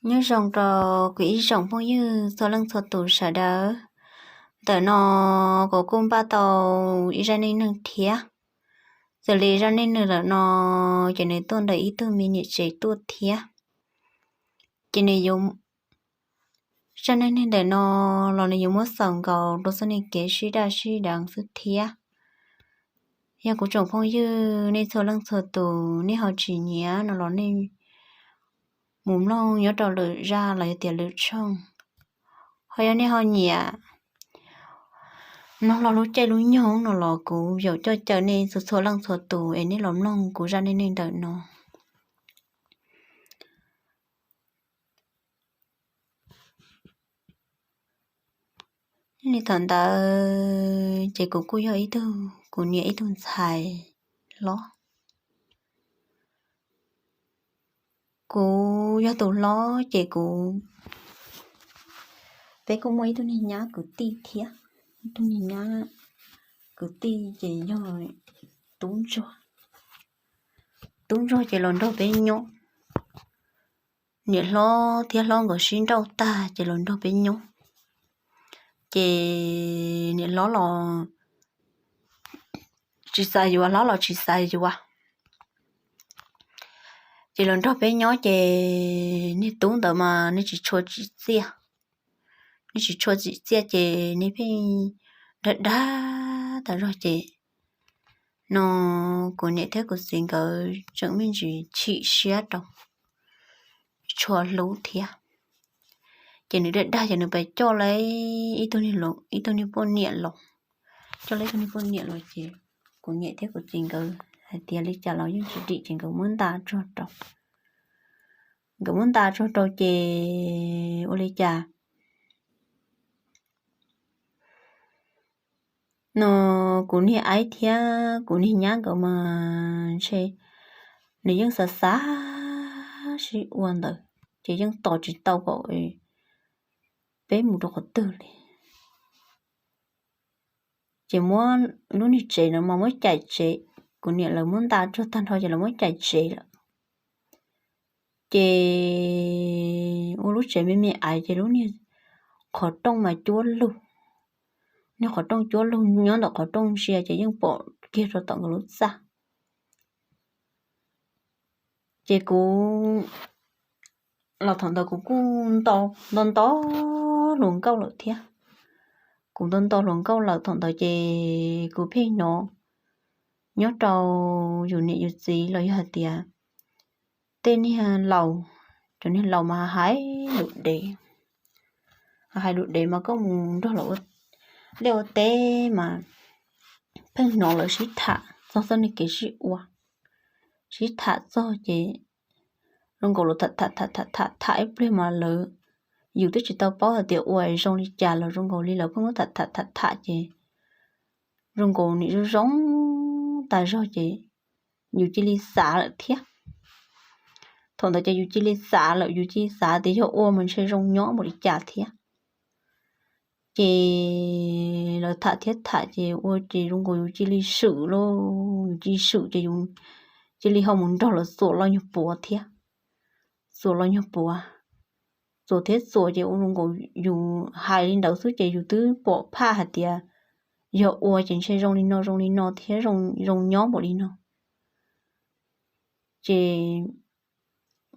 Nyob zoo rau kuv ib tsoom phooj ywg txhua leej txhua tus sawv daws. Ntawm no kuv kuj npaj tau ib zaj neej neeg thiab. Txawm li zaj neej neeg ntawm no ces nws tuaj ntawm ib tug me niam tsev tuaj thiab. Ces nws yuav, zaj neej neeg ntawm no los nws yuav muab xaus nkaus rau txoj niag kev sib daj sib deev xwb thiab. Yog kuv tsoom phooj ywg nej txhua leej txhua tus nej ho tsis nyiam no los nej mus mloog nyob rau lwm zaj los yog tias lwm tshooj. Ho yog nej ho nyiam mloog lub caij lub nyoog no los kuv yuav coj caw nej txhua txhua leej txhua tus es nej los mloog kuv zaj neej neeg ntawm no. Li thaum ntawd ces kuv kuj yog ib tug, kuv niam ib tug ntxhais hlob. Kuv yog tus hlob ces kuv, peb kuj muaj ib tug niag nyab kwv tij thiab. Ib tug niag nyab kwv tij ces yog tub ntsuag. Tub ntsuag ces los nrog peb nyob. Niam hlob thiab hlob nkawd sib nrauj tag ces los nrog peb nyob. Ces niam hlob los tsis xav yuav, hlob los tsis xav yuav. Ces los nrog peb nyob ces niag tub ntawd mas nws tsis tshua tsim txiaj. Nws tsis tshua tsim txiaj ces nws pheej dag dag tas zog ces no kuv niam thiab kuv txiv nkawd tseem me ntsis chim siab rau, tsis tshua hlub thiab. Ces nws dag dag ces nws pheej coj lawv ib tug, ib tug niag poj niam los, coj lawv ib tug niag poj niam los ces kuv niam thiab kuv txiv nkawd hais tias li cas los yeej tsis dim ces nkawd muab nta tsuag rau. Nkawd muab nta tsuag rau ces ua li cas no kuv niag aib thiab kuv niag nyab nkawd mas ntshe nws yeej xav xav sib ua ntawd ces yeej tos tsis tau kom peb mus rau qhov twg li. Ces muab lub niag tsev no mas muab cais tsev, kuv niam lawv muab nta tsuag tag nrho ces lawv muab cais tsev lawm. Ces ua lub tsev me me aiv ces lub niag qhov rooj mas cuab lug, niag qhov rooj cuab lug nyob ntawm qhov rooj ntsia ces yeej pom kiag rau tom nkawd lub txaj. Ces kuv los thaum ntawd kuv kuj nto nto hluas nkauj lawm thiab. Kuv nto nto hluas nkauj lawm thaum ntawd ces kuv pheej hnov nyob rau yus niam yus txiv los yog hais tias tej niag laus, cov niag laus mas hais lus dev, hais lus dev mas koj mus nrog lawv ua liaj ua teb mas pheej hnov lawv sib tham txog txoj niag kev sib ua, sib tham txog ces zoo nkaus lawv tham tham tham tham tham ib pliag mas lawv, yus twb tsis tau paub hais tias ua zoo li cas los zoo nkaus li lawv pheej muab tham tham tham tham ces zoo nkaus nim zoo zoo tas zog ces yus cia li xav lawm thiab. Thaum ntawd ces yus cia li xav lawm, yus cia li xav tias yog ua mas ntshe zoo nyob npaum li cas thiab. Ces lawv tham thiab tham ces ua ces zoo nkaus yus cia li swm lauj, yus cia li swm ces yus cia li ho mus nrog lawv txuas los nyuag puav thiab. Txuas los nyuag puav, txuas thiab txuas ces ua zoo nkaus yus hais li ntawd xwb ces yus twb pom phaj hais tias yog ua ces ntshe zoo li no zoo li no thiab zoo nyob npaum li no. Ces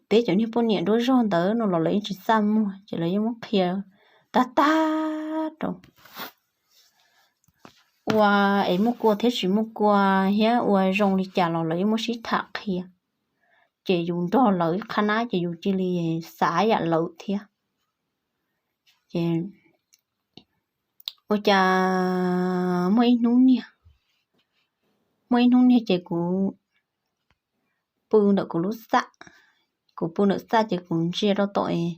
peb cov niag poj niam nruab zog ntawd no los lawv yeej tsis txaj muag ces lawv yeej muab qhia tag tag rau. Ua es muaj kua thiab tsis muaj kua thiab ua zoo li cas los lawv yeej muab sib tham qhia. Ces yus nrog lawv ib qhab nab ces yus cia li xav yam lawv thiab. Ces ua cas muaj ib hnub niag, muaj ib hnub niag ces kuv pw ntawm kuv lub txaj, kuv pw ntawm txaj ces kuv ntsia rau tom es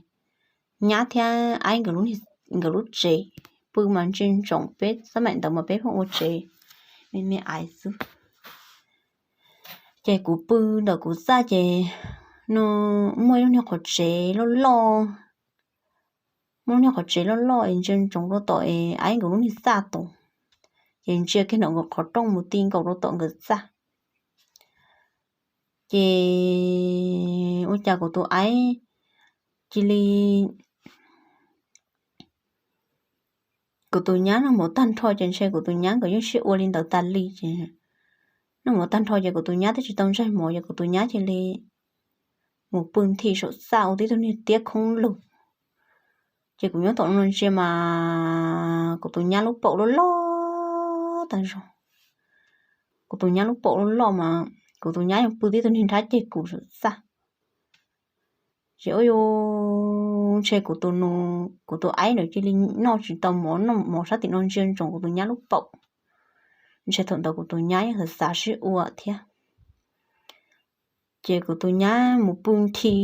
nyab thiab aib nkawd lub tsev, pw mas ntsia ntsoov peb xab maim ntawd mas peb pheej ua tsev me me aiv xwb. Ces kuv pw ntawm kuv txaj ces no muaj ib lub niag qhov tsev loj loj, muaj lub niag qhov tsev loj loj es ntsia ntsoov rau tom es aib nkawd lub niag txaj tus, ces ntsia kiag ntawm nkawd qhov rooj mus ti nkaus rau tom nkawd txaj. Ces ua cas kuv tus aib cia li kuv tus nyab noj mov tag nrho ces ntshe kuv tus nyab nkawd yeej sib ua li ntawd tas li ces noj mov tag nrho ces kuv tus nyab twb tsis tau ntseg mov ces kuv tus nyab cia li mus pw nthi saum txaj ua tib tug niag tiab khoob lug. Ces kuv nyob tom no ntsia mas kuv tus nyab lub paum loj loj tag zog. Kuv tus nyab lub paum loj loj mas kuv tus nyab yeej pw tib tug niag nrhab ceg kuv saum txaj. Ces ua rau ntshe kuv tus nus kuv tus aib ntawd cia li noj tsis tau mov, noj mov sab tim no ntsia ntsoov kuv tus nyab lub paum. Ntshe thaum ntawd kuv tus nyab yeej xav xav sib ua thiab. Ces kuv tus nyab mus pw nthi,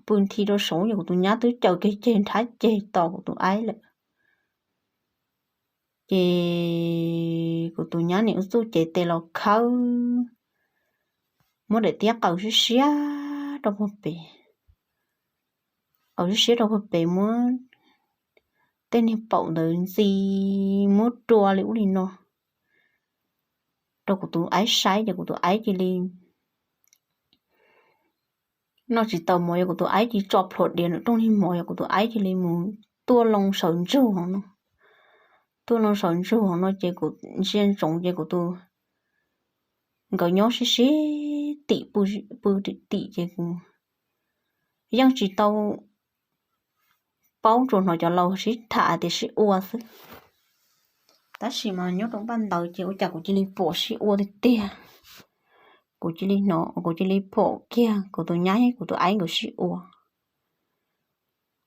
pw nthi rau saud ces kuv tus nyab twb caws kiag ceg nrhab ceg tos kuv tus aib lawm. Ces kuv tus nyab nim ua txuj cev tes los khawb, muab daim tiab qaws siab siab rau puag pem, qaws siab siab rau puag pem, muab tej niag paum ntawd ntxi, muab rua li ub li no rau kuv tus aib saib ces kuv tus aib cia li noj tsis tau mov, yog kuv tus aib cia li tso plhuav diav nram rooj niag mov, yog kuv tus aib cia li mus tuaj loo sawv ntsug hauv no. Tuaj loo sawv ntsug hauv no ces kuv ntsia ntsoov ces kuv tus, nkawd nyob sib sib tim, pw tim tim ces kuv yeej tsis tau paub, tsuas hnov cov laus sib tham tias sib ua xwb. Tab sis mas nyob rau npaj ntawd ces ua cas kuv cia li pom sib ua tiag tiag. Kuv cia li hnov, kuv cia li pom kiag kuv tus nyab, kuv tus aib nkawd sib ua.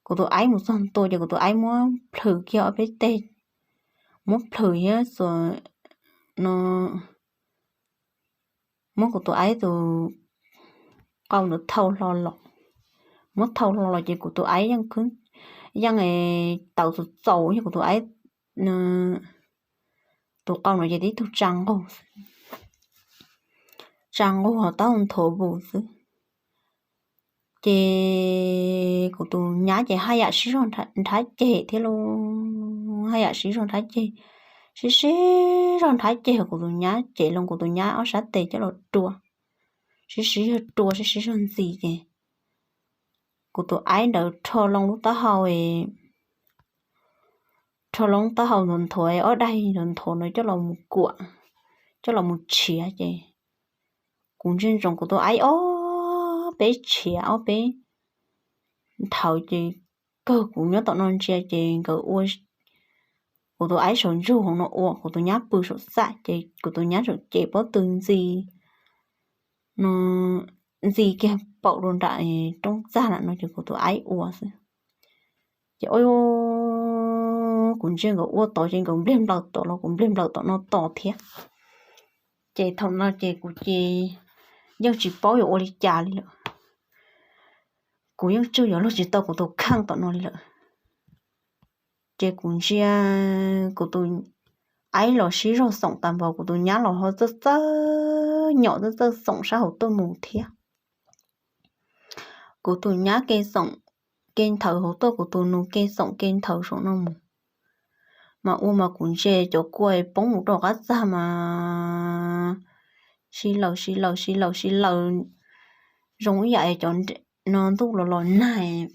Kuv tus aib mus txog ntua ces kuv tus aib muab plhws kiag ob peb teg, muab plhws thiab txuas no, muab kuv tus aib tus qau ntawd thau hlo los. Muab thau hlo los ces kuv tus aib yeej, yeej tawv txaus txaus, yog kuv tus aib tus qau no ces tib tug tsa nqug, tsa nqug taub hau nthuav vus xwb. Ces kuv tus nyab ces haj yam sib zog nrhab ceg thiab lauj, haj yam sib zog nrhab ceg, sib sib zog nrhab ceg, kuv tus nyab cev loo kuv tus nyab ob sab tes coj los rua, sib sib zog rua, sib sib zog ntxi ces kuv tus aib ntawd rho loo lub taub hau, rho loo lub taub hau nthuav nthuav, ob daim nthuav nthuav no coj los mus kuam, coj los mus tshiav ces kuv ntsia ntsoov kuv tus aib ob peb tshiav ob peb nthawv ces kawg kuv nyob tom no ntsia ces nkawd ua, kuv tus aib sawv ntsug hauv no ua, kuv tus nyab pw saum txaj ces kuv tus nyab tseem cev pob tw ntxi no, ntxi kiag paum rau nram roob txag lawm no ces kuv tus aib ua xwb. Ces kuv ntsia nkawd ua tod ces nkawd npliag nplaws tod los kuv npliag nplaws tom no tos thiab. Ces thaum no ces kuv ces yeej tsis paub yuav ua li cas li lawm. Kuv yeej tswj yuav luag tsis tau kuv tus kheej tom no li lawm. Ces kuv ntsia kuv tus aib los sib zog xoom tas npaum, kuv tus nyab los ho txawj txawj nyom txawj txawj xoom sab hauv tuaj mus thiab. Kuv tus nyab ke xoom ke nthawv hauv tuaj, kuv tus nus ke xoom ke nthawv saum no mus. Mas ua mas kuv ntsia cov kua poob mus rau qab txag mas sib laws sib laws sib laws sib laws zoo ib yam cov no ntuj los los nag,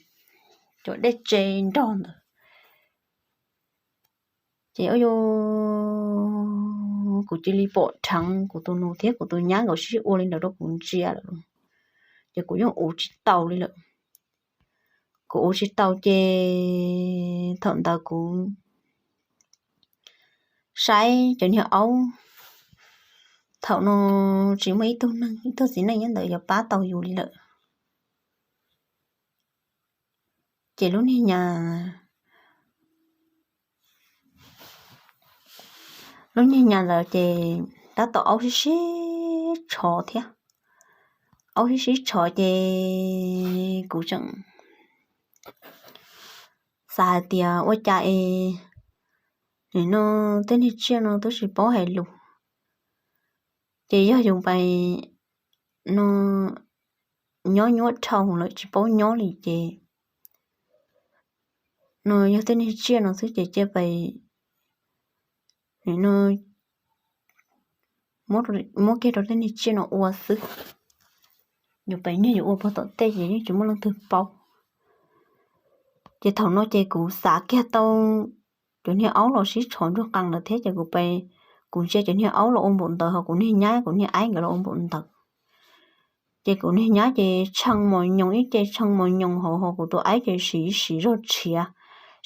cov dej tse nrog ntawd. Ces kuv cia li pom dheev kuv tus nus thiab kuv tus nyab nkawd sib ua li ntawd rau kuv ntsia lawm, ces kuv yeej ua tsis tau li lawm. Kuv ua tsis tau ces thaum ntawd kuv saib cov niag aub, thaum no tsis muaj ib tug neeg ib tug txiv neej nyob ntawd yuav pab tau yus li lawm. Ces lub niag nyab lub niag nyab ntawd ces tab tom aub sib sib tshov thiab. Aub sib sib tshov ces kuv tseem xav hais tias ua cas es nim no tej niag tsiaj no twb tsis paub hais lus, ces yog yus pais no nyob nyuaj dhau lawm tsis paub nyob li ces no yog tej niag tsiaj no xwb ces cia pais nim no muab kiag rau tej niag tsiaj no ua xwb. yus pem niag yus ua puag tom tej ces yeej tsis muaj leej twg paub. Ces thaum no ces kuv xav kiag tau cov niag aub los sib tshov ntsuag qees lawm thiab ces kuv pem, kuv ntsia cov niag aub los ua npaum ntawd ho kuv niag nyab kuv niag aib nkawd los ua npaum ntawd. Ces kuv niag nyab ces tshee mos nyoos ib ce tshee mos nyoos hauv ho kuv tus aib ces siv siv zog tshiav,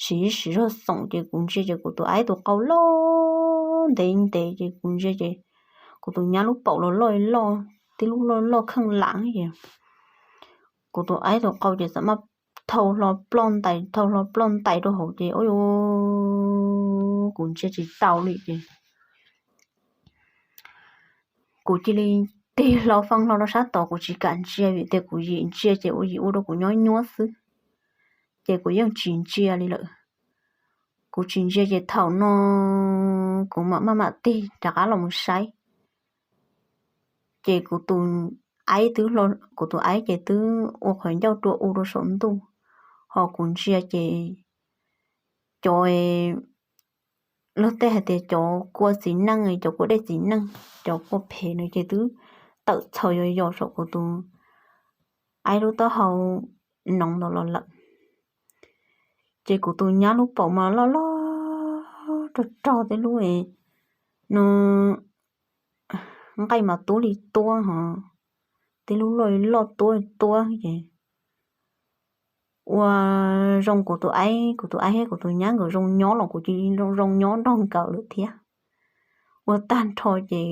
siv siv zog xoom ces kuv ntsia ces kuv tus aib tus qau loj ntev ntev ces kuv ntsia ces kuv tus nyab lub paum los loj loj, tib lub loj loj kheej lam ces kuv tus aib tus qau ces txawm maj thau hlo ploj ntais thau hlo ploj ntais rau hauv ces ua, kuv ntsia tsis tau li ces kuv cia li tig hlo fee hlo rau sab tod kuv tsis kam ntsia vim tias kuv yim ntsia ces ua yim ua rau kuv nyob nyuab xwb. Ces kuv yeej tsis ntsia li lawm. Kuv tsis ntsia ces thaum no kuv mam maj mam tig rov qab los mus saib ces kuv tus aib twb, kuv tus aib ces twb ua qhov ncauj rua u rau saum ntuj, ho kuv ntsia ces cov, luag tej hais tias cov kua txiv neej, cov kua dej txiv neej, cov kua phem no ces twb tawm txhaws yos yos saum kuv tus aib lub taub hau noov ntawd los lawm. Ces kuv tus nyab lub paum mas loj loj rog rog, tib lub no nqaij mas tuab li tuab ho, tib lub loj loj tuab tuab ces ua zoo kuv tus aib, kuv tus aib thiab kuv tus nyab nkawd zoo nyob los kuv cia li zoo nyob nrog nkawd lawm thiab. Ua tag nrho ces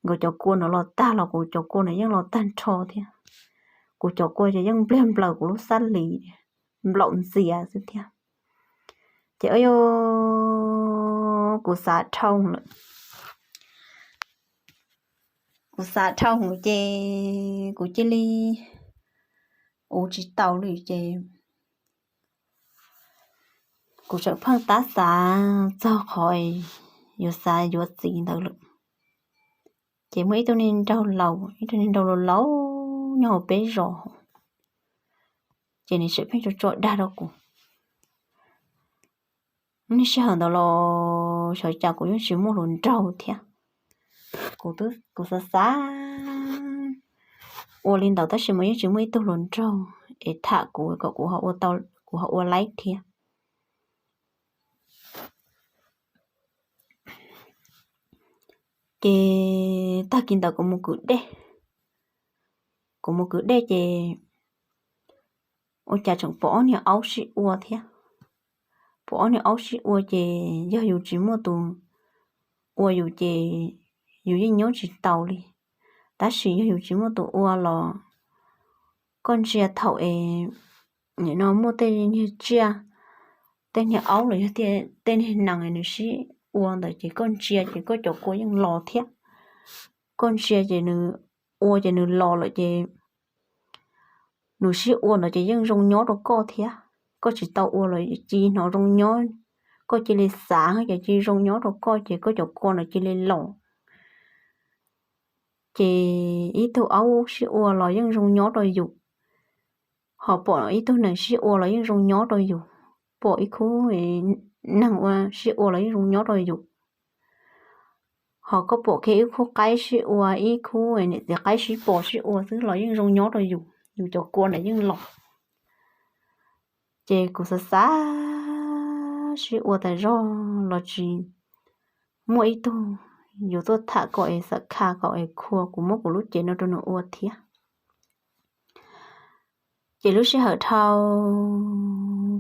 nkawd cov kua no los tag los kuv cov kua no yeej los tag nrho thiab. Kuv cov kua ces yeej npliag nplaws kuv lub xab lis nplaum ntxias xwb thiab. Ces o, kuv xav dhau lawm, kuv xav dhau hwv ces kuv cia li ua tsis tau li ces kuv tseem pheej tab xav txog qhov yuav xav yuav txiv ntawd lawm. Ces muaj ib tug niag nraug laus, ib tug niag nraug laus laus nyob hauv peb zos, ces nws tseem pheej tso tso dag rau kuv. Niaj sij hawm ntawd los xyov cas kuv yeej tsis muaj hluas nraug thiab. Kuv xav xav ua li ntawd tab sis mas yeej tsis muaj ib tug hluas nraug es tham kuv kom kuv ho ua laib thiab. Ces tag kis ntawd kuv mus kwv dej, kuv mus kwv dej ces ua cas tseem pom ob niag aub sib ua thiab. Pom ob niag aub sib ua ces yog yus tsis muaj tus ua yus ces yus yeej nyob tsis tau li. Tab sis yog yus tsis muaj tus ua los koj ntsia thaum es nim no muaj tej niag tsiaj, tej niag aub los yog tej niag nees nws sib ua ntawd ces koj ntsia ces koj cov kua yeej los thiab. Koj ntsia ces nws ua ces nws los lawm ces nws sib ua ntawd ces yeej zoo nyob rau koj thiab. Koj tsis tau ua los cia li hnov zoo nyob, koj cia li xav ces cia li zoo nyob rau koj ces koj cov kua ntawd cia li los. Ces ib tug aub sib ua los yeej zoo nyob rau yus, ho pom ib tug nees sib ua los yeej zoo nyob rau yus, pom ib khub neeg ua sib ua los yeej zoo nyob rau yus, ho koj pom kiag ib khub qaib sib ua, ib khub niam txiv qaib sib pos sib ua xwb los yeej zoo nyob rau yus, yus cov kua ntawd yeej los. Ces kuv xav xav sib ua tas zog los tsis muaj ib tug yuav tuaj tham kom es xam kha kom es khua kuv muab kuv lub cev no rau nws ua thiab. Ces lub sij hawm dhau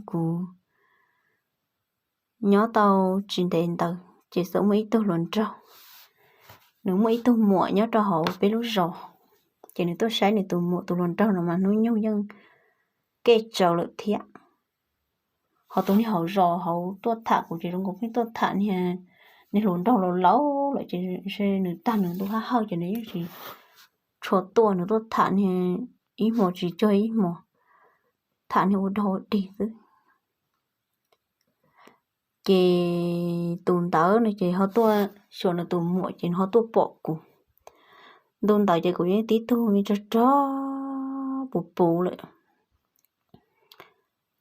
kuv nyob tau tsis ntev ntawd ces txawm muaj ib tug hluas nraug, nws muaj ib tug muam nyob rau hauv peb lub zos, ces nws tuaj saib nws tus muam tus hluas nraug no mas hnub nyoog yeej kev tsaus lawm thiab. Ho tus niag hauv zos hauv tuaj tham kuv ces zoo nkaus pheej tuaj tham niag hluas nraug laus laus lawm ces nws tag nws ntu haj hawj ces nws yeej tsis tshua tuaj, nws tuaj tham niag ib hmos tsis cuag ib hmos, tham niag ua dog ua dig xwb. Ces tus ntawd no ces ho tuaj xyuas nws tus muam ces nws ho tuaj pom kuv. Ntu ntawd ces kuv yeej tib tug me rog rog puv puv lawm,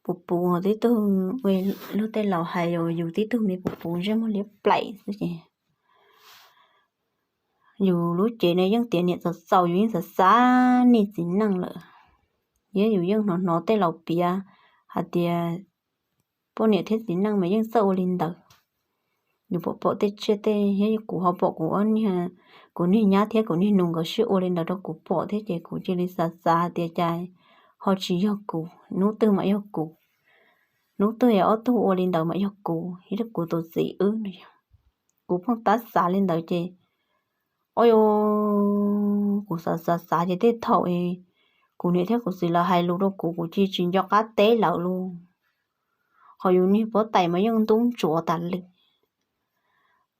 puv puv tib tug, luag tej laus hais yus tib tug me puv puv ntsej muag liab plaim xwb ces yus lub cev no yeej tiav niam txaus txaus, yus yeej xav xav niaj txiv neej lawm. Thiab yus yeej hnov hnov tej laus piav hais tias poj niam thiab txiv neej mas yeej txawj ua li ntawd. Yus pom pom tej tsiaj tej thiab kuv ho pom kuv ob niag, kuv niag nyab thiab kuv niag nus nkawd sib ua li ntawd rau kuv pom thiab ces kuv cia li xav xav tias cas ho tsis yog kuv, hnub twg mam yog kuv, hnub twg ob tug ua li ntawd mam yog kuv thiab kuv tus txiv wb no. Kuv pheej tab xav li ntawd ces, o, kuv xav xav xav ces tej thaum kuv niam thiab kuv txiv lawv hais lus rau kuv, kuv cia tsis nco qab teb lawv lauj. Ho yus niag pob tais mas yeej ntub ntsuav tas li.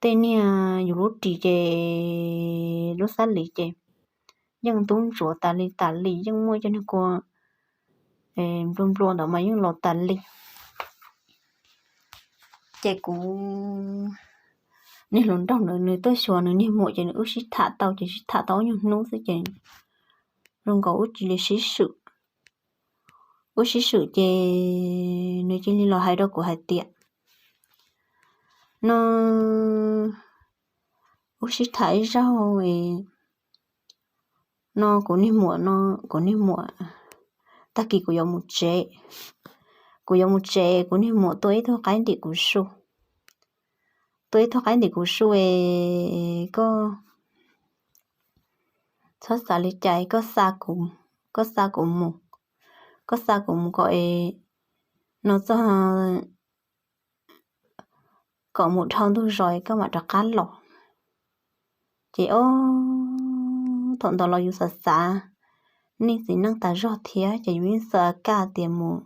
Tej niag yus lub ris ces lub xab lis ces yeej ntub ntsuav tas li tas li, yeej muaj cov niag kua nplua nplua ntawd mas yeej los tas li. Ces kuv niag hluas nraug ntawd nws tuaj xyuas nws niag muam ces nws wb sib tham tau ces sib tham tau ob nyuag hnub xwb ces zoo nkaus wb cia li sib swm. Wb sib swm ces nws cia li los hais rau kuv hais tias, no wb sib tham ib zaug no kuv niag muam no, kuv niag muam, tag kis kuv yuav mus tsev, kuv yuav mus tsev kuv niag muam tua ib tug qaib ntim kuv su, tua ib tug qaib ntim kuv su es koj txhob xav li cas, koj xa kuv, koj xa kuv mus, koj xa kuv mus kom es no txog kom mus dhau ntug zos koj mam rov qab los. Ces o, thaum ntawd los yus xav xav niaj txiv neej tas zog thiab ces yus yeej xav kaj tias mus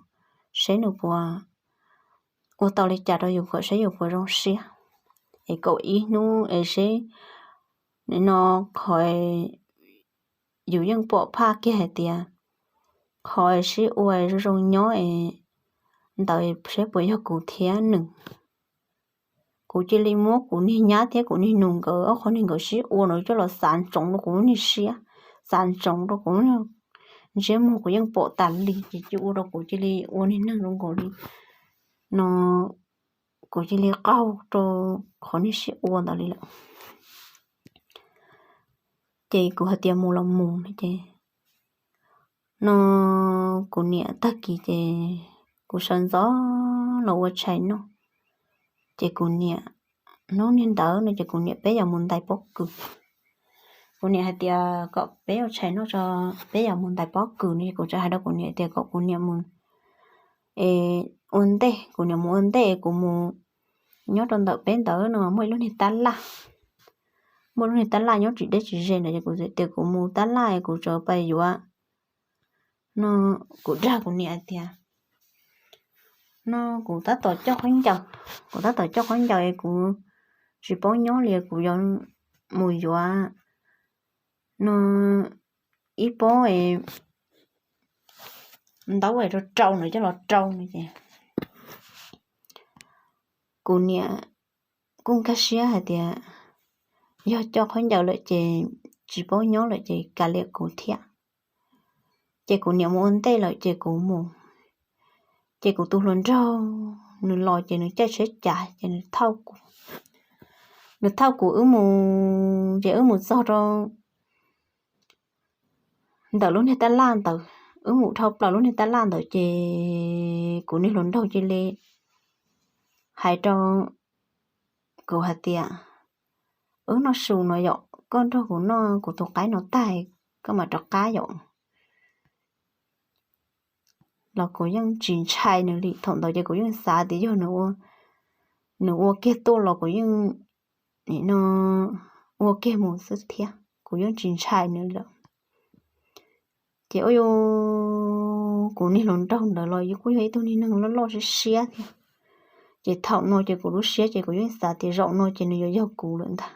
seb nws puas ua tau li cas rau yus kom seb yus puas zoo siab es kaum ib hnub es seb no qhov yus yeej pom phaj kiag hais tias qhov sib ua zoo zoo nyob es ntawd seb puas yog kuv thiab nws. Kuv cia li muab kuv niag nyab thiab kuv niag nus nkawd ob qhov niag nkawd sib ua no coj los xav ntsoov rau kuv lub niag siab, xav ntsoov rau kuv lub niag ntsiab muag kuv yeej pom tas li ces cia ua rau kuv cia li ua niag neeg zoo nkaus li no, kuv cia li qaug rau qhov niag sib ua ntawd li lawm. Ces kuv hais tias mus los mus no ces no kuv niam tag kis ces kuv sawv ntxov los ua tshais noj. Ces kuv niam, hnub niag ntawd no ces kuv niam peb yuav mus ntais pob kws. Kuv niam hais tias kom peb ua tshais noj tso, peb yuav mus ntais pob kws no ces kuv txawm hais rau kuv niam tias kom kuv niam mus es ua ntej, kuv niam mus ua ntej es kuv mus nyob rau ntawm peb ntawd no muaj ib lub niag tab laj, muaj lub niag tab laj nyob tsis deb tsis ze ntawd ces kuv tias kuv mus tab laj es kuv tsuas pais yuav no. Kuv dag kuv niam hais tias no kuv tab tom coj khaub ncaws, kuv tab tom coj khaub ncaws es kuv tsis paub nyob li, kuv yuav mus yuav no ib pob ntaub es rau rau no coj los rau no ces kuv niam kuj nkag siab hais tias yog coj khaub ncaws lawm ces tsis paub nyob lawm ces kav liam kuv thiab. Ces kuv niam mus ua ntej lawm ces kuv mus. Ces kuv tus hluas nraug nws los ces nws caij tsheb cav ces nws thauj kuv, nws thauj kuv wb mus ces wb mus txog rau ntawm lub niag tab laj ntawd, wb mus dhau plaws lub niag tab laj ntawd ces kuv niag hluas nraug cia li hais rau kuv hais tias, wb noj su no yom, koj nrog kuv noj kuv tus qaib no tag koj mam rov qab yom. Los kuv yeej tsis ntshai nws li, thaum ntawd ces kuv yeej xav tias yog nws ua kiag tuaj los kuv yeej nim no ua kiag mus xwb thiab, kuv yeej tsis ntshai nws lawm. Ces ua kuv niag hluas nraug ntawd los kuj yog ib tug niag neeg loj loj siab siab thiab. Ces thaum no ces kuv lub siab ces kuv yeej xav tias zaum no ces nws yuav yog kuv lawm ntag.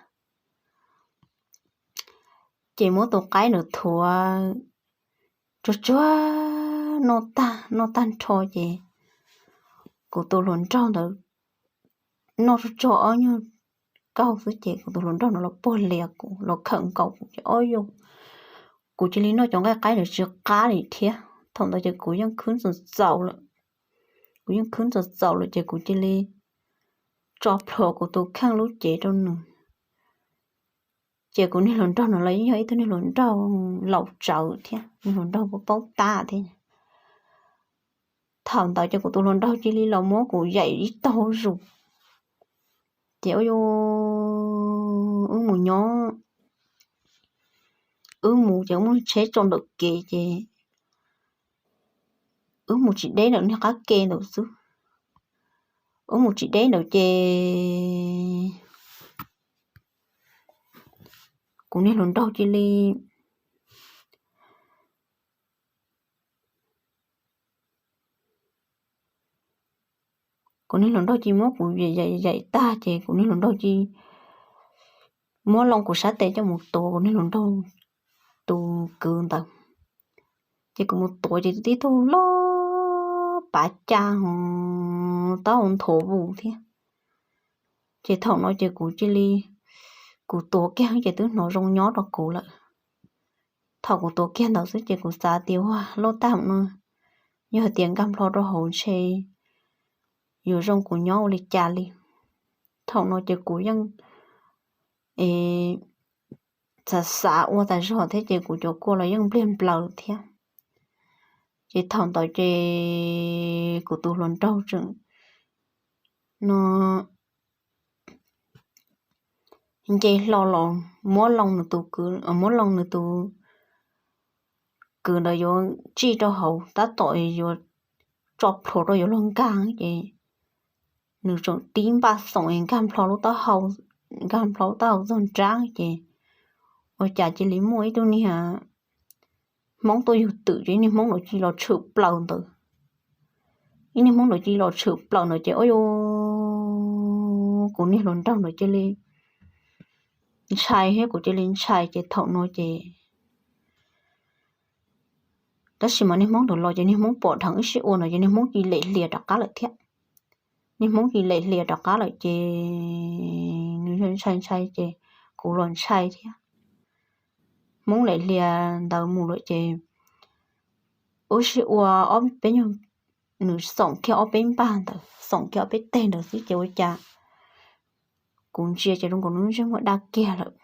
Ces muab tus qaib ntawd thuav tsuag tsuag noj tag, noj tag nrho ces kuv tus hluas nraug ntawd noj tsuag tsuag ob nyuag kaug xwb ces kuv tus hluas nraug no los puag lias kuv, los khawm nkaus kuv ces ob yus, kuv cia li noj cov nqaij qaib ntawd tsis qab li thiab. Thaum ntawd ces kuv yeej khwb txaus txaus lawm, kuv yeej khwb txaus txaus lawm ces kuv cia li tso plhuav kuv tus kheej lub cev rau nws. Ces kuv niag hluas nraug no los yeej yog ib tug niag hluas nraug laus tsawv thiab, niag hluas nraug paub tab thiab. Thaum ntawd ces kuv tus hluas nraug cia li los muab kuv yaim ib tag zus. Ces ua, wb mus nyob, wb mus ces wb muaj tsheb tso ntawm kev ces wb mus tsis deb ntawm niag qab ke ntawd xwb. Wb mus tsis deb ntawd ces kuv niag hluas nraug cia li, kuv niag hluas nraug cia li muab kuv yaim yaim tag ces kuv niag hluas nraug cia li muab loo kuv sab tes coj mus tuav kuv niag hluas nraug tus kwv ntawd. Ces kuv mus tuav ces tib tug loj pav ca, taub hau nthuav vus thiab. Ces thaum no ces kuv cia li, kuv tuav kiag ces twb hnov zoo nyob rau kuv lawm. Thaum kuv tuav kiag ntawd xwb ces kuv xav tias ua loj tag no, yog hais tias nkag nplho rau hauv ntshe yuav zoo kuv nyob ua li cas li. Thaum no ces kuv yeej xav xav ua tas zog thiab ces kuv cov kua los yeej npliag nplaws thiab. Ces thaum ntawd ces kuv tus hluas nraug tseem no nce hlo los muab loo nws tus kwv, muab loo nws tus kwv ntawd yuav tsij rau hauv tab tom yuav tso plhuav rau yuav luag nkag ces nws tseem tib npaj xoom es nkag nplho lub taub hau, nkag nplho lub taub hau txog nrab ces ua cas cia li muaj ib tug niag hmoob tuaj yug twm ces ib niag hmoob ntawd cia li los tshwm plaws ntawd. Ib niag hmoob ntawd cia li los tshwm plaws ntawd ces ua, kuv niag hluas nraug ntawd cia li ntshai thiab kuv cia li ntshai ces thaum no ces tab sis mas niag hmoob ntawd los ces niag hmoob pom dheev wb sib ua no ces niag hmoob cia li lem hlias rov qab lawm thiab. Niag hmoob cia li lem hlias rov qab lawm ces nws ntshai ntshai ces kuv los ntshai thiab. Hmoob lem hlias ntawd mus lawm ces wb sib ua ob peb nyuag, nws xoom kiag ob peb npag ntawd, xoom kiag ob peb teg ntawd xwb ces ua cas kuv ntsia ces zoo nkaus nws lub ntsej muag daj kiag lawm.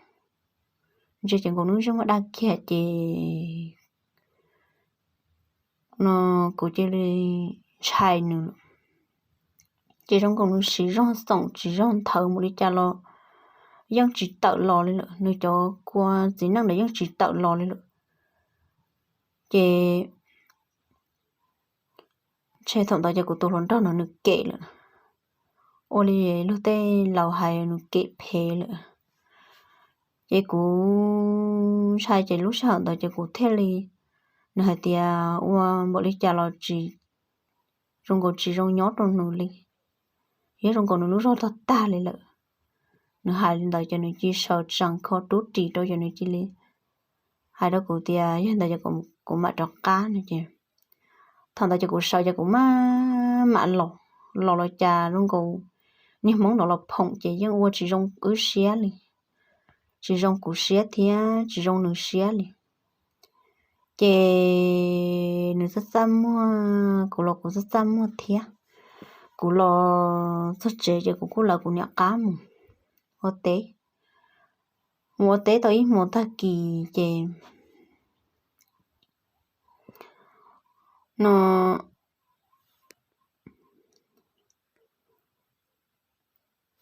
Ntsia ces nkaus nws lub ntsej muag daj kiag ces no kuv cia li ntshai nws lawm. Ces zoo nkaus nws tsis zog xoom tsis zog nthawv mus li cas los yeej tsis tawm los li lawm, nws cov kua txiv neej ntawd yeej tsis tawm los li lawm. Ces ntshe thaum ntawd ces kuv tus hluas nraug no nws kem lawm, ua li luag tej laus hais nws kem phem lawm. Ces kuv ntshai ces lub sij hawm ntawd ces kuv thiaj li, nws hais tias ua npaum li cas los tsis zoo nkaus tsis zoo nyob rau nws li, thiab zoo nkaus nws lub zog tog tag li lawm. Nws hais li ntawd ces nws cia li sawv tsees kho rub ris rau ces nws cia li hais rau kuv tias yog ntawd ces kuv mam rov qab no ces thaum ntawd ces kuv sawv ces kuv maj mam los, los los cas zoo nkaus niag hmoob ntawd los phoom ces yeej ua tsis zoo wb siab li, tsis zoo kuv siab thiab tsis zoo nws siab li. Ces nws txaj txaj muag, kuv los kuv txaj txaj muag thiab. Kuv los txog tsev ces kuv kuj lawv kuv niam qab mus ua teb. Mus ua teb tau ib hmo tag kis ces no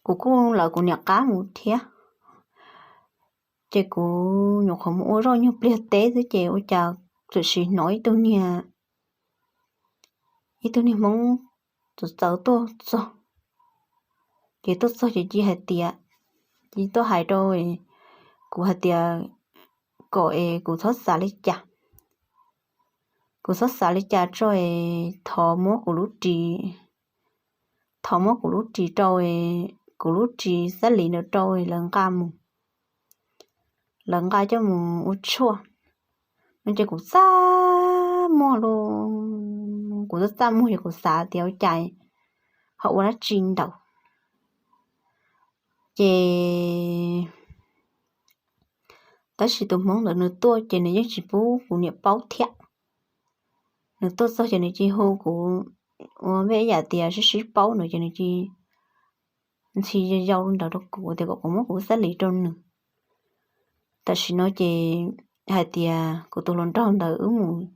kuv kuj lawv kuv niam qab mus thiab. Ces kuv nyuam qhuav mus ua zoj nyuag pliag teb xwb ces ua cas txawm sim hnov ib tug niag, ib tug niag hmoob txawv txawv tuaj txog. Ces tuaj txog ces cia hais tias, cia tuaj hais rau kuv hais tias kom es kuv txhob xav li cas, kuv txhob xav li cas tso es thov muab kuv lub ris, thov muab kuv lub ris rau, kuv lub ris xab lis ntawd rau lawv nqa mus, lawv nqa coj mus ua tshuaj no ces kuv txaj muag lauj, kuv txaj txaj muag ces kuv xav tias ua cas ho ua dab tsi ntawd. Ces tab sis tus hmoob ntawd nws tuaj ces nws yeej tsis pub kuv niam paub thiab. Nws tuaj txog ces nws cia li hu kuv ua vej ib yam tias sib sib paub ntawd ces nws cia li ntxhi yau yau ntawd rau kuv tias kom kuv muab kuv xab lis rau nws. tam sim no ces hais tias kuv tus hluas nraug ntawd wb mus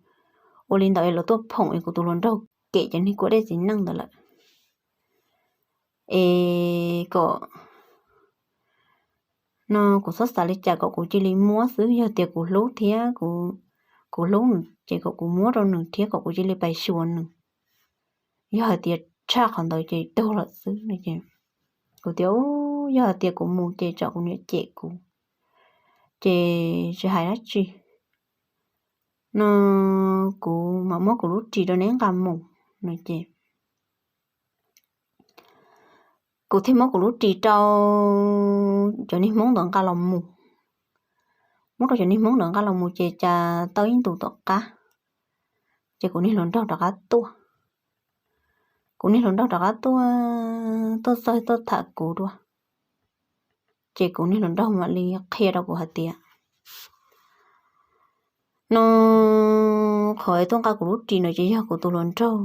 ua li ntawd es los tuaj phoom es kuv tus hluas nraug kem cov niag kua dej txiv neej ntawd lawm. Es kom no kuv txhob xav li cas, kom kuv cia li muab xwb, yog tias kuv hlub thiab kuv hlub nws ces kom kuv muab rau nws thiab kom kuv cia li pais xyuas nws. Yog hais tias tshaj qhov ntawd ces tuag lawm xwb no ces kuv tias, yog hais tias kuv mus ces tsam kuv niam cem kuv, ces tsis hais dab tsi no, kuv mam muab kuv lub ris rau neb nqa mus no ces kuv thiaj muab kuv lub ris rau cov niag Hmoob ntawd nqa los mus. Muab rau cov niag Hmoob ntawd nqa los mus ces cas tau ib ntus tom qab ces kuv niag hluas nraug rov qab tuaj. Kuv niag hluas nraug rov qab tuaj, tuaj txog tuaj tham kuv dua, ces kuv niag hluas nraug mam li qhia rau kuv hais tias no qhov tuaj nqa kuv lub ris no ces yog kuv tus hluas nraug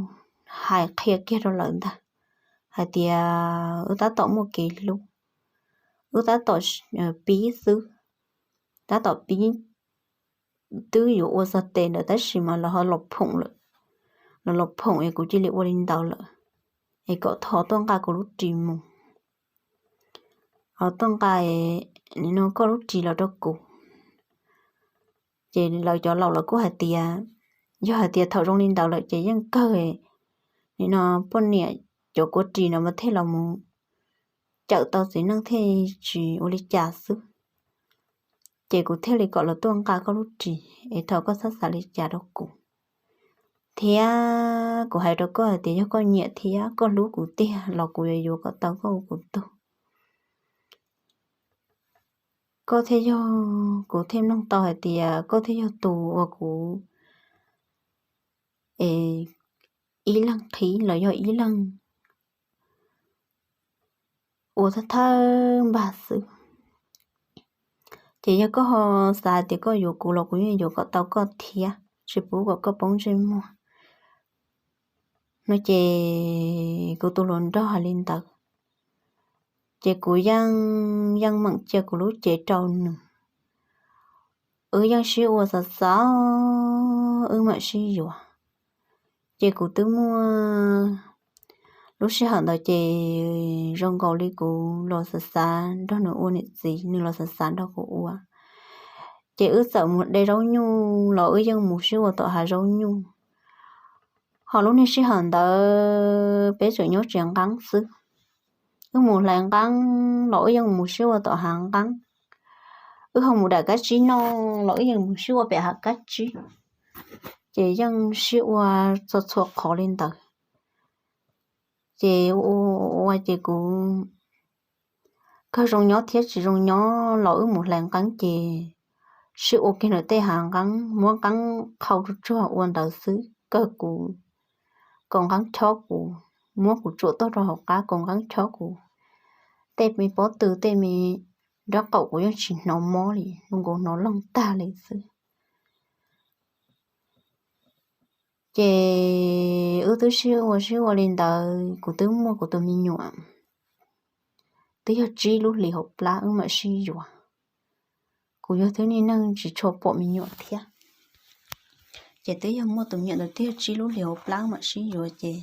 hais qhia kiag rau lawv ntag, hais tias wb tab tom muaj kev hlub, wb tab tom pib xwb, tab tom pib twb yuav ua txog tes ntawd tab sis mas los ho los phoom lawm, los los phoom es kuv cia li ua li ntawd lawm, es kom thov tuaj nqa kuv lub ris mus, ho tuaj nqa no koj lub ris los rau kuv. Ces lawv cov laus lawv kuj hais tias yog hais tias thaum zoo li ntawd lawm ces yeej kawg, nim no poj niam cov kua ris no mas thiaj los mus cawm tau txiv neej thiaj tsis ua li cas xwb. Ces kuv thiaj li kom lawv tuaj nqa koj lub ris es thov koj txhob xav li cas rau kuv, thiab kuv hais rau koj hais tias yog koj nyiam thiab koj hlub kuv tiag los kuv yuav yuav kom tau koj ua kuv tug. Koj thiaj yog, kuv thiaj mloog tau hais tias koj thiaj yog tus uas kuv es ib leeg qhib los yog ib leeg ua thawj thawj npag xwb. Ces yog koj ho xav tias koj yuav kuv los kuv yeej yuav kom tau koj thiab, tsis pub kom koj poob ntsej muag no ces kuv tus hluas nraug hais li ntawd, ces kuv yeej yeej meem cia kuv lub cev rau nws. Wb yeej sib ua xav xav, wb mam sib yuav. Ces kuv twb muaj, lub sij hawm ntawd ces zoo nkaus li kuv los xav xav nrog nws ua niam txiv, nws los xav xav nrog kuv ua. Ces wb txawm mus de zaub nyuj los wb yeej mus sib ua tom hav zaub nyuj. Ho lub niag sij hawm ntawd peb tseem nyob tsev nqeeb xwb. Wb mus hlais nqeeb los wb yeej mus sib ua tom hav nqeeb. Wb ho mus dam kab tsib noj los wb yeej mus sib ua pem hav kab tsib. Ces yeej sib ua txhua txhua qhov li ntawd. Ces ua ces kuv kawg zoo nyob thiab tsis zoo nyob los wb mus hlais nqeeb ces sib ua kiag ntawm tej hav nqeeb, muab nqeeb qhau tsuag tsuag ua ntawd xwb. Kawg kuv, kaus nqeeb chob kuv, muab kuv tsuam tuaj rau hauv qab kaus nqeeb chob kuv. Tej me pob tw tej me nraub qaum kuv yeej tsis hnov mob li, zoo nkaus hnov loog tag li xwb. Ces wb twb sib ua sib ua li ntawd, kuv twb muaj kuv tus me nyuam, twb yog tsib lub hlis hauv plab wb mam sib yuav. Kuv yog thwj niag neeg tsis tshua pom me nyuam thiab, ces twb yog muaj tus me nyuam ntawd twb yog tsib lub hlis hauv plab wb mam sib yuav ces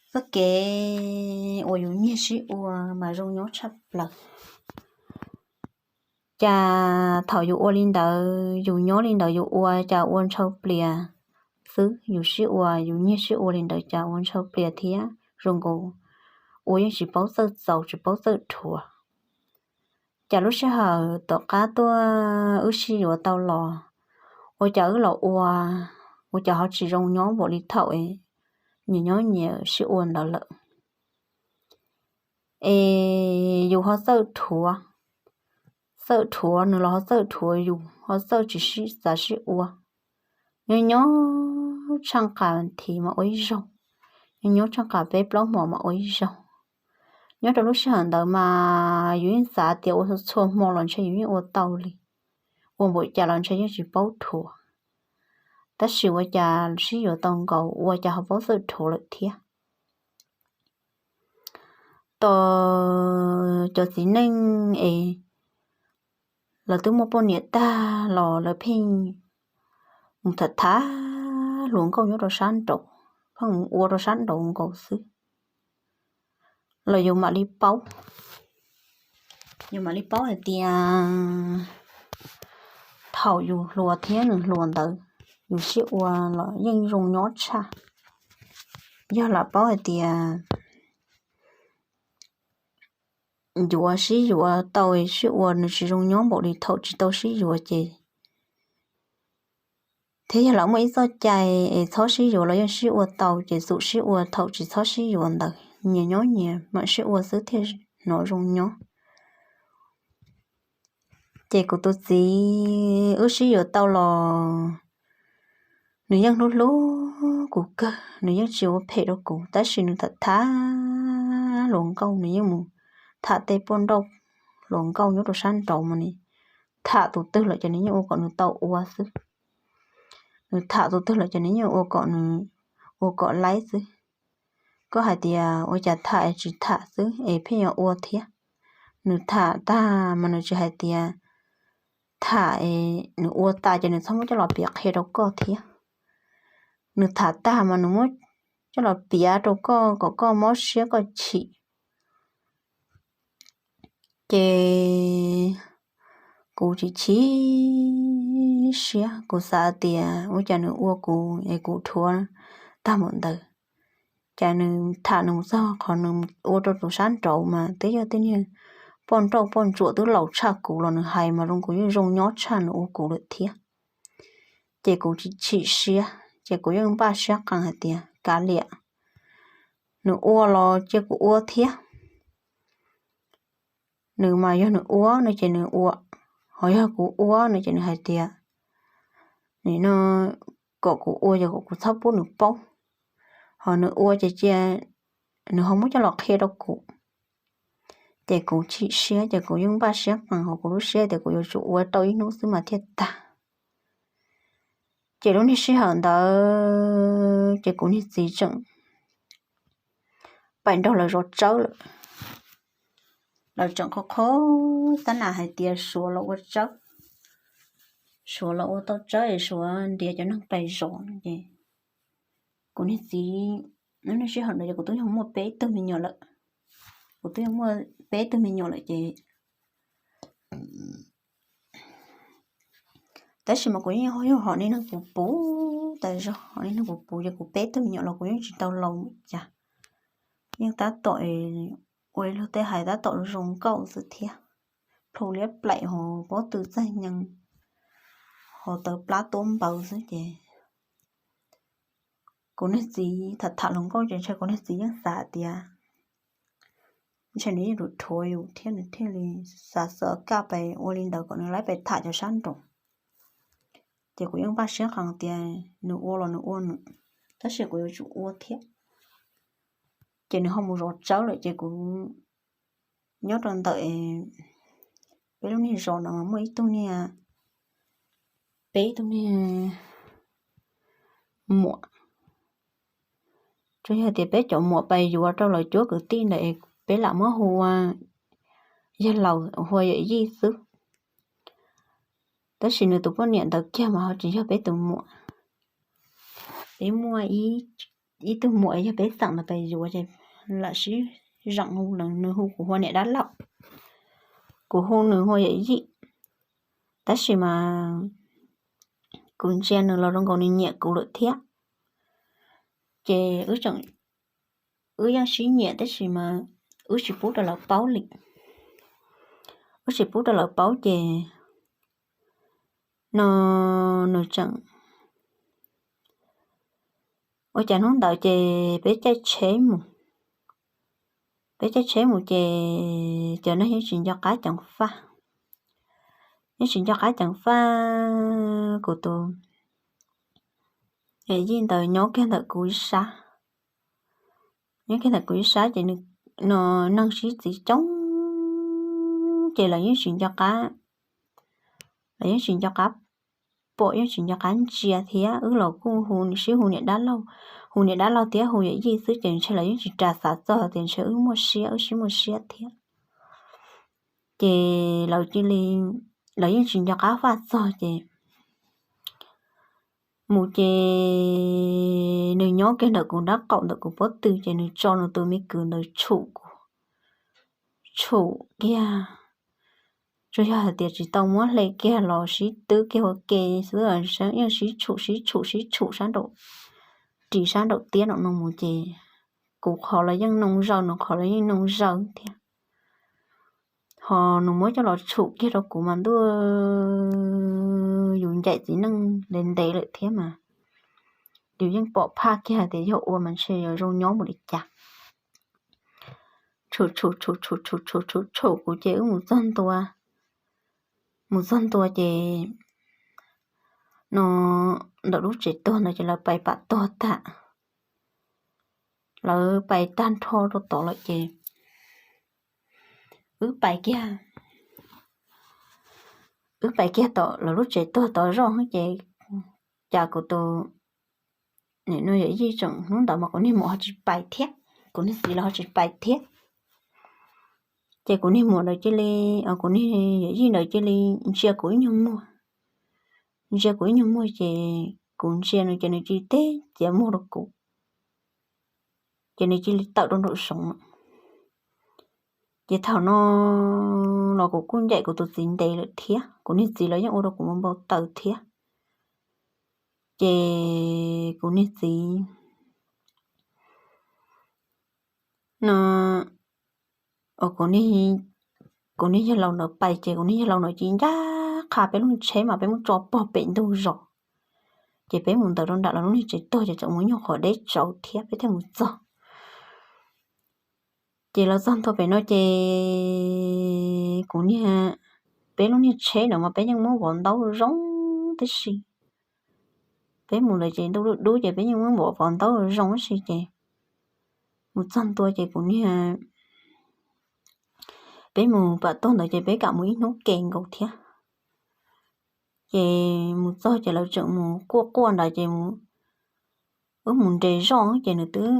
txoj kev uas yus nyiag sib ua mas zoo nyob tshaj plaws. Cas thaum yus ua li ntawd, yus nyob li ntawd yus ua cas ua ntshaw plias xwb, yus sib ua, yus nyiag sib ua li ntawd cas ua ntshaw plias thiab zoo nkaus ua yeej tsis paub txawj txaus tsis paub txawj rhuav. Cas lub sij hawm tom qab tuaj wb sib yuav tau los, ua cas wb los ua, ua cas ho tsis zoo nyob npaum li thaum nyias nyob nyias sib ua ntawd lawm. Es yus ho txawj rhuav, txawj rhuav nws los ho txawj rhuav yus, ho txawj tsis sib txav sib ua. Nyob nyob tsheej qas thiv mas ua ib zaug, nyob nyob tsheej qas peb plaub hmos mas ua ib zaug. Nyob rau lub sij hawm ntawd mas yus yeej xav tias ua txhua hmo los ntshe yus yeej ua tau li, ua npaum cas los ntshe yeej tsis paub rhuav, tab sis ua cas sib yuav tau nkaus ua cas ho paub txawj rhuav lawm thiab. Tos cov txiv neej es lawv twb muaj poj niam tag los lawv pheej mus tham tham hluas nkauj nyob rau sab nraud, pheej mus ua rau sab nraud nkaus xwb. Los yus mam li paub, yus mam li paub hais tias thaum yus hluas thiab nws hluas ntawd, yus sib ua los yeej zoo nyob tshaj. Yog lam paub hais tias yuav sib yuav tau sib ua nws tsis zoo nyob npaum li thaum tsis tau sib yuav ces, thiab yog lam muaj ib txoj cai es txhob sib yuav los yeej sib ua tau ces xum sib ua thaum tsis txhob sib yuav ntawd, nyias nyob nyias mam sib ua xwb thiaj hnov zoo nyob. Ces kuv tus txiv wb sib yuav tau los nws yeej hlub hlub kuv kawg, nws yeej tsis ua phem rau kuv, tab sis nws tham tham hluas nkauj, nws yeej mus tham tej poj nrauj hluas nkauj nyob rau sab nraud mas nws tham tus twg lawm ces nws yeej ua kom nws tau ua xwb. Nws tham tus twg lawm ces nws yeej ua kom nws, ua kom laib xwb. Koj hais tias ua cas tham es tsis tham xwb es pheej yuav ua thiab. Nws tham tag mas nws tsis hais tias tham es nws ua tas ces nws txhob muab coj los piav qhia rau koj thiab. Nws tham tag mas nws muab coj los piav rau koj kom koj mob siab koj chim. Ces kuv chim chim siab, kuv xav tias ua cas nws ua kuv es kuv dhuav tag npaum ntawd. Cas nws tham nws mus txog qhov nws ua rau tus sab nraud mas twb yog tej niag poj nrauj poj ntsuam twb laus tshaj kuv los nws hais mas zoo kuv yeej zoo nyob tshaj nws ua kuv lawm thiab. Ces kuv chim chim siab ces kuv yeej npaj siab qees hais tias kav liam, nws ua los cia kuv ua thiab. Nws mas yog nws ua no ces nws ua, ho yog kuv ua no ces nws hais tias nim no kom kuv ua ces kom kuv txhob pub nws paub, ho nws ua ces cia nws ho muab coj los qhia rau kuv. Ces kuv chim siab ces kuv yeej npaj siab qees hauv kuv lub siab tias kuv yuav tsum ua tau ib hnub xwb mas thiaj tag. Ces lub niag sij hawm ntawd ces kuv niag txiv tseem pais nrog lawv zov tsawb lawm. Lawv tseem qhov qhov xab nas hais tias Suav los ua tsawb, Suav los ua tau tsawb es Suav ntiav cov neeg pais zov no ces kuv niag txiv, lub niag sij hawm ntawd ces kuv twb yog muaj peb tug me nyuam lawm. Kuv twb yog muaj peb tug me nyuam lawm ces tab sis mas kuv yeej yog hom niag neeg puv puv tas zog, hom niag neeg puv puv ces kuv peb tug me nyuam los kuv yeej tsis tau laus cas. Yeej tab tom ua luag tej hais tab tom zoo nkauj xwb thiab, plhu liab plaim ho pob tw txaig nyees ho tawv plab tuab npawv xwb ces kuv niag txiv tham tham hluas nkauj ces ntshe kuv niag txiv yeej xav tias ntshe nws yeej rhuav yus thiab nws thiaj li xav xav kaj pais ua li ntawd kom nws laib pais tham cov sab nraud. Ces kuv yeej npaj siab qees tias nws ua los nws ua nws, tab sis kuv yuav tsum ua thiab. Ces nws ho mus zov tsawb lawm ces kuv nyob rau ntawm peb lub niag zos no mas muaj ib tug niag, peb ib tug niag muam, tsuas yog tias peb cov muam pais yuav rau lawv cuab kwv tij ntawd es peb lam muab hu ua yawg laus hu ua yawm yij xwb. Tab sis nws tus poj niam ntawd kiag mas ho tsis yog peb tus muam. Peb muaj ib tug muam yog peb xeem ntawd pais yuav ces lam sib zeem hu, nws hu kuv hu ua niam dab laug, kuv hu nws hu ua yawm yij. Tab sis mas kuv ntsia nws los zoo nkaus nws nyiam kuv lawm thiab. Ces wb tseem, wb yeej sib nyiam tab sis mas wb tsis pub rau lawv paub li. Wb tsis pub rau lawv paub ces no nws tseem, ua cas hnub ntawd ces peb caij tsheb mus, peb caij tsheb mus ces cov neeg yeej tsis nco qab ceev faj, yeej tsis nco qab ceev faj. Kuv tus yij ntawd nyob kiag ntawm kuv ib sab, nyob kiag ntawm kuv ib sab ces no neeg sib txiv coob ces lawv yeej tsis nco qab, lawv yeej tsis nco qab pom, yeej tsis nco qab ntsia thiab. Wb los kuj hu, sib hu niam dab laug, hu niam dab laug thiab hu yawm yij xwb ces ntshe lawv yeej tsis ras xav txog tias ntshe wb muaj siab, wb sib muaj siab thiab. Ces lawv cia li lawv yeej tsis nco qab faj txog ces mus ces nws nyob kiag ntawm kuv nrab qaum ntawm kuv pob tw ces nws tso nws tus me kwv ntawd tshum kuv, tshum kiag. Tsuas yog hais tias tsis tau muab hle kiag los sib twb kiag ua ke xwb, yeej sib tshum sib tshum sib tshum sab nraum ris sab nraum tiab nraum no mus ces kuv qhov los yeej noo zaws, nws qhov los yeej noo zaws thiab. Ho nws muab coj los tshum kiag rau kuv mas ntuj, yus ncaim txiv neej ntev ntev lawm thiab mas yus yeej pom phaj kiag hais tias yog ua mas ntshe yuav zoo nyob mus li cas. Tshum tshum tshum tshum tshum tshum tshum tshum kuv ces wb mus txog ntua, mus txog ntua ces no ntawm lub tsev tuag ntawd ces lawv pais pam tuag tag, lawv pais tag nrho rau tod lawm ces wb pais kiag, wb pais kiag tom lawv lub tsev tuag tod zoj ces cas kuv tus, nim no yawm yij tseem hnub ntawd mas kuv niag muam ho tsis pais thiab, kuv niag txiv los ho tsis pais thiab. Ces kuv niag muam ntawd cia li, kuv niag yawm yij ntawd cia li ntsia kuv ib nyuag muag, ntsia kuv ib nyuag muag ces kuv ntsia nws ces nws cia li teb ciav muag rau kuv, ces nws cia li tawm rau nraum zoov lawm. Ces thaum no los kuv kuj ncaim kuv tus txiv ntev lawm thiab, kuv niag txiv los yeej ua rau kuv npau taws thiab. Ces kuv niag txiv no, kuv niag yawg laus ntawd pais ces kuv niag yawg laus ntawd cia li ncaj qha peb lub niag tsheb mas peb muab tso pog pem ntug zos. Ces peb mus ntawd rau nram lawv lub niag tsev tuag ces tseem mus nyuag qhov deb tsawv thiab peb thiaj mus txog. Ces los txog ntua pem no ces kuv niag, peb lub niag tsheb ntawd mas peb yeej muab vov ntaub zoo tib si. Peb mus lawm ces ntuj dub dub ces peb yeej muab vov ntaub zoo tib si ces mus txog ntua ces kuv niag, peb mus pam tuag ntawd ces peb kam mus ib hnub ke nkaus thiab. Ces mus txog ces lawv tseem mus quaj quaj ntawd ces wb mus nres zoj ces nws twb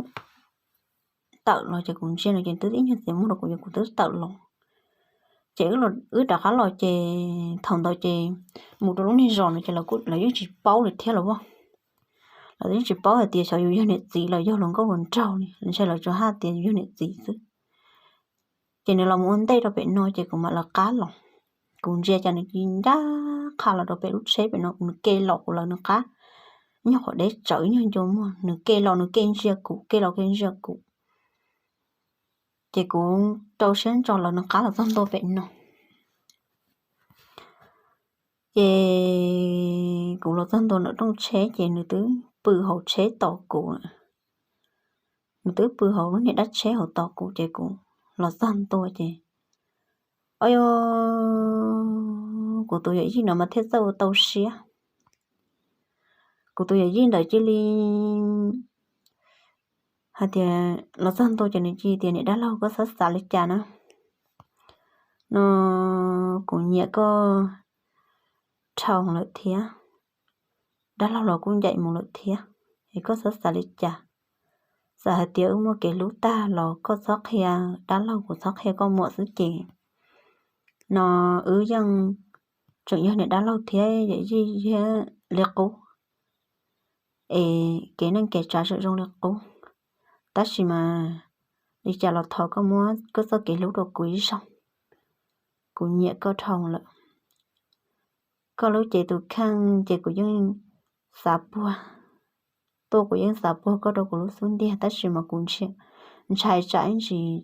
tawm los ces kuv ntsia no ces twb ib nyuag txiav muag rau kuv ces kuv twb tawm los. Ces wb rov qab los ces thaum ntawd ces mus rau lub niag zos no ces lawv yeej tsis paub li thiab los as. Lawv yeej tsis paub hais tias xyov yus yog niam txiv los yog hluas nkauj hluas nraug li, ntshe lawv tsuas hais tias yus yog niam txiv xwb. Ces nws los mus ua ntej rau pem no ces kuv mam lawv qab los. Kuv ntsia cas nws cia li ncaj qha los rau pem lub tsheb pem no, nws ke los kuv lawv nws qab, nyuag qhov deb tsawv nyuag ncua muag, nws ke los nws ke ntsia kuv, ke los ke ntsia kuv. Ces kuv rau siab ntso lawv nws qab los txog ntua pem no. Ces kuv los txog ntua ntawm rooj tsheb ces nws twb pw hauv tsheb tos kuv lawm. Nws twb pw hauv lub niag dab tsheb hauv tos kuv ces kuv los txog ntua ces, o, kuv tus yawm yij no mas thiaj txawj ua tau siab. Kuv tus yawm yij ntawd cia li hais tias, los txog ntua ces nws cia li tias, niam dab laug, koj txhob xav li cas na, no kuv nyiam koj dhau lawm thiab, dab laug los kuj ncaim mus lawm thiab, es koj txhob xav li cas. Txawm hais tias wb muaj kev hlub tag los koj txhob qhia dab laug, kuv txhob qhia koj muam xwb ces, no wb yeej tseem yog niam dab laug thiab yawm yij thiab li qub, es kev neej kev tsav tseem zoo li qub. Tab sis mas li cas los thov koj muab koj txoj kev hlub rau kuv ib zaug, kuv nyiam koj dhau lawm. Koj lub cev tus kheej ces kuv yeej xav puag, tuaj kuv yeej xav puag koj rau kuv lub xub ntiag, tab sis mas kuv ntshai tsam ib ntsis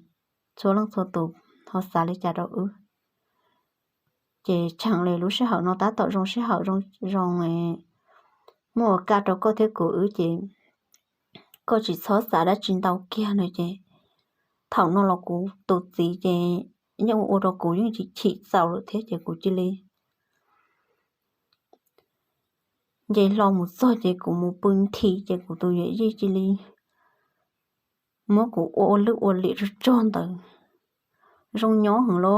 txhua leej txhua tus ho xav li cas rau wb. Ces tseem li lub sij hawm no tab tom zoo sij hawm zoo, muaj ua kaj rau koj thiab kuv wb ces koj tsis txhob xav dab tsi ntau kiag no ces, thaum no los kuv tus txiv ces yeej ua ua rau kuv yeej chim chim txaus lawm thiab ces kuv cia li nce hlo mus txog ces kuv mus pw nthi ces kuv tus yawm yij cia li muab kuv ua ua lwj ua liam tsuag tsuag ntawd. Zoo nyob heev los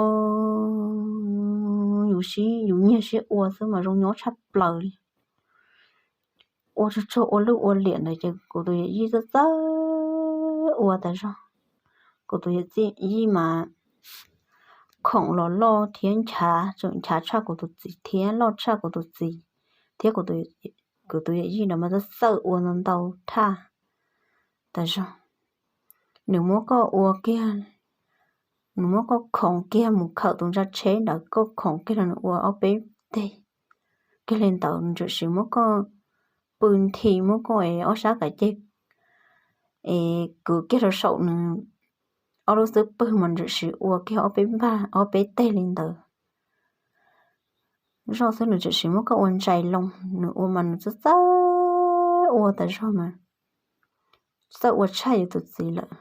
yus sib, yus nyiag sib ua xwb mas zoo nyob tshaj plaws li. Ua tsuag tsuag ua lwj ua liam ntawd ces kuv tus yawm yij txawj txawj ua tas zog. Kuv tus yawm yij mas khoom los loj thiab nchav, tseem nchav tshaj kuv tus txiv thiab loj tshaj kuv tus txiv thiab kuv tus yawm yij ntawd mas txawj ua ntau ntau thaj tas zog. Nws muab koj ua kiag, nws muab koj khoom kiag mus khawm tus ntsa tsheb ntawd, koj khoom kiag los nws ua ob peb teg kiag li ntawd, nws tseem sim muab koj pw nthi, muab koj es ob sab kav ceg es kwv kiag rau saum nws ob lub xub pwg mas nws tseem sim ua kiag ob peb npag ob peb teg li ntawd zoj xwb, nws tseem sim muab koj ua ntsais loo, nws ua mas nws txawj txawj ua tas zog mas txawj ua tshaj yus tus txiv lawm.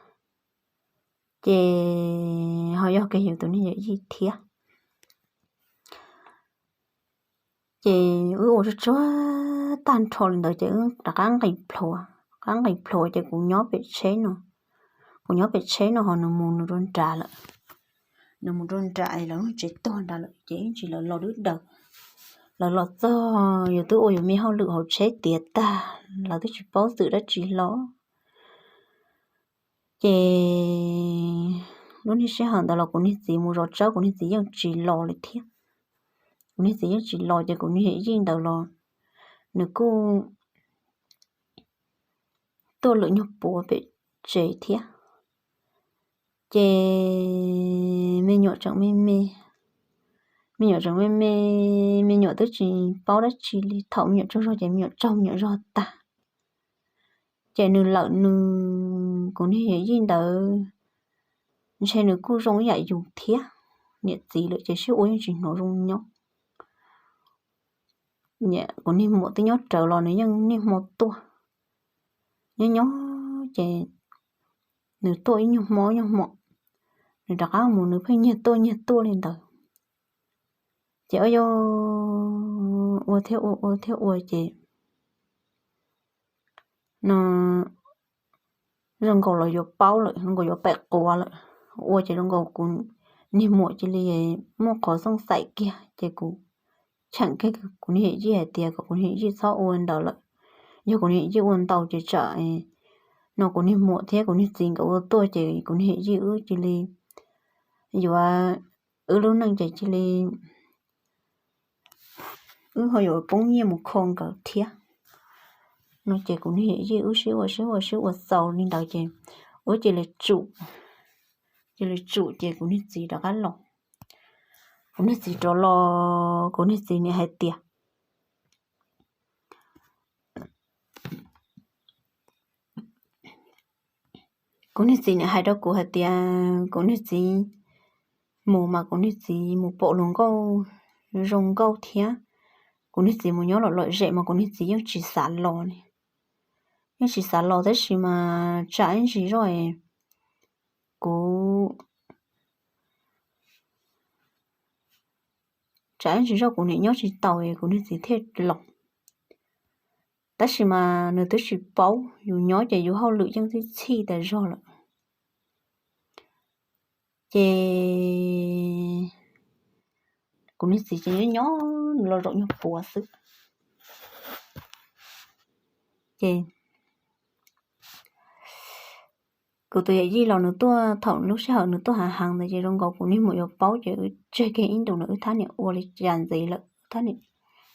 Ces ho yog kiag yus tus niag yawm yij thiab. Ces wb ua tsuag tsuag tag nrho li ntawd ces wb rov qab nqis plhuav, rov qab nqis plhuav ces kuv nyob pem tsheb no, kuv nyob pem tsheb no ho nws mus nws rau nrad lawm. Nws mus rau nrad es lawv lub tsev tuag nrad lawm ces ib ntsis lawv los dub daws. Lawv los txog yus twb ua yus me hauj lwm hauv tsheb tiav tag, lawv twb tsis paub txwm dab tsi hlo. Ces lub niag sij hawm ntawd los kuv niag txiv mus zov tsawb, kuv niag txiv yeej tsis los li thiab. Kuv niag txiv yeej tsis los ces kuv niag yawm yij ntawd los nws kuj tuaj lwm nyuag puav pem tsev thiab. Ces me nyuam tseem me me, me nyuam tseem me me, me nyuam twb tsis paub dab tsi li, thaum me nyuam tsaug zog ces me nyuam tsaug me nyuam zog tag. Ces nws lawm nws, kuv niag yawm yij ntawd ntshe nws kuj zoo ib yam yus thiab, niam txiv lawm ces sib ua yeej tsis hnov zoo nyob. Kuv niag muam twb nyob rawv los nws yeej niaj hmo tuaj, nyob nyob ces nws tuaj ib nyuag hmo ib nyuag hmo, nws rov qab mus nws pheej nyiag tuaj nyiag tuaj li ntawd. Ces ua yog ua thiab ua ua thiab ua ces no zoo nkaus los yuav paub lawm, zoo nkaus yuav pem quav lawm. Ua ces zoo nkaus kuv niag muam cia li muaj qhov xooj xaim kiag ces kuv cheem kiag kuv niag yawm yij hais tias kom kuv niag yawm yij txhob ua ntawd lawm. Yog kuv niag yawm yij ua ntau ces tsam no kuv niag muam thiab kuv niag txiv nkawd ua tuaj ces kuv niag yawm yij wb cia li yuav, wb lub neej ces cia li wb ho yuav poob nyiaj mus kho nkawd thiab no ces kuv niag yawm yij wb sib ua sib ua sib ua xaus li ntawd ces wb cia li tsum, cia li tsum ces kuv niag txiv rov qab los. Kuv niag txiv rov los kuv niag txiv nim hais tias, kuv niag txiv nim hais rau kuv hais tias kuv niag txiv mus mas kuv niag txiv mus pom luag nkauj zoo nkauj thiab, kuv niag txiv mus nyob lom lom zem mas kuv niag txiv yeej tsis xav los li. Yeej tsis xav los tab sis mas tsam ib ntsis zoj es kuv tsam ib ntsis zoj kuv niam nyob tsis taus es kuv niag txiv thiaj los. Tab sis mas nws twb tsis paub, yus nyob ces yus hauj lwm yeej txhij txhij tas zog lawm. Ces kuv niag txiv ces nyob nyob nws los zaum nyuag puav xwb. Ces kuv tus yawm yij los nws tuaj thaum lub sij hawm nws tuaj hav heev ntawd ces zoo nkaus kuv niag muam yuav paub ces wb tseg kiag ib ntus no wb thab niam ua li cas ntxiv lawm, thab niam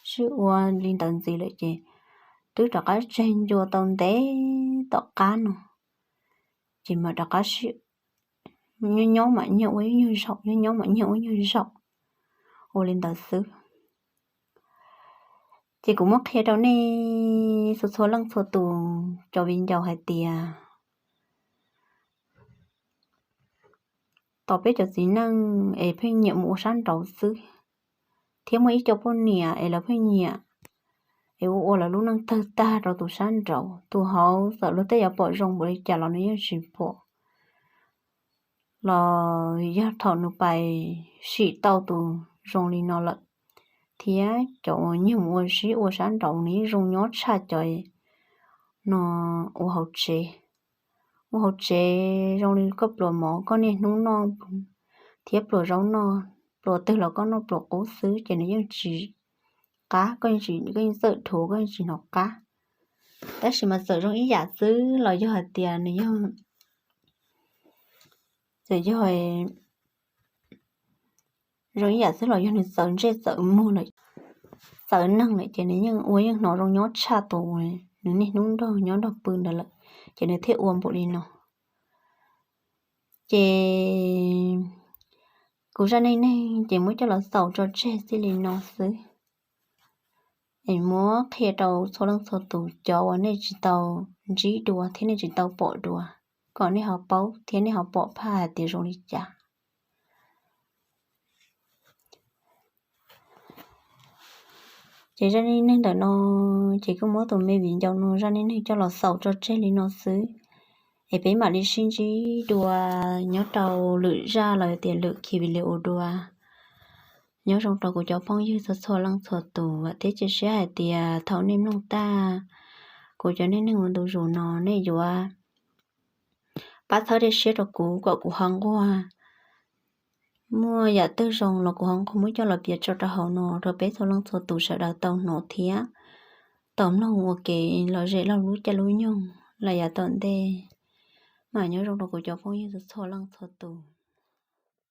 sib ua li ntawd ntxiv lawm ces twb rov qab tseg ncua tau ntev tom qab no ces mam rov qab sib nyob nyob mam nyiag ua ib nyuag zaum, nyob nyob mam nyiag ua ib nyuag zaum, ua li ntawd xwb. Ces kuv muab qhia rau nej txhua txhua leej txhua tus cov viv ncaus hais tias tos peb cov txiv neej es pheej nyiam mus ua sab nraud xwb, thiab muaj ib co poj niam es lawv pheej nyiam es ua ua lawv lub neej tawg tag rau tus sab nraud, tus hauv txawm luag tej yuav pom zoo npaum li cas los nws yeej tsis pom. Los yog thaum nws pais sim tau tus zoo li no lawm, thiab cov uas nyiag mus ua sib ua sab nraud nws yeej zoo nyob tshaj cov no ua hauv tsev. Ua hauv tsev zoo li koj pluas mov koj niaj hnub noj thiab pluas zaub noj, pluas twg los koj noj pluas qub xwb ces nws yeej tsis qab, koj yeej tsis, koj yeej txawj dhuav koj yeej tsis hnov qab. Tab sis mas txawm zoo ib yam xwb los yog hais tias nws yog, txawm yog zoo ib yam xwb los yog nws txawv ntsej txawv muag lawm, txawv neeg lawm ces nws yeej ua yeej hnov zoo nyob tshaj tus nws niaj hnub nrog nyob nrog pw ntawd lawm, ces nws thiaj ua npaum li no. Ces kuv zaj neej neeg ces muab coj los xaus tso tseg txij li no xwb, es muab qhia rau txhua leej txhua tus cov uas nej tsis tau ntsib dua thiab nej tsis tau pom dua, kom nej ho paub thiab nej ho pom phaj hais tias zoo li cas. Ces zaj neej neeg ntawm no ces kuj muab tus me viv ncaus no zaj neej neeg coj los xaus tso tseg li no xwb, es peb mam li sib ntsib dua nyob rau lwm zaj los tias lwm khi video dua. Nyob zoo rau kuv cov phooj ywg txhua txhua leej txhua tus, vam thiab cia siab hais tias thaum nej mloog tag kuv cov neej neeg ua ntu zus no nej yuav pab txhawb dej siab rau kuv kom kuv ho nquag, muaj yam twg zoo los kuv ho nquag muab coj los piav tso rau hauv no rau peb txhua leej txhua tus sawv daws tau hnov thiab tau mloog ua kev lom zem laug lub caij lub nyoog los yav tom ntej. Mam nyob zoo rau kuv cov phooj ywg txhua leej txhua tus.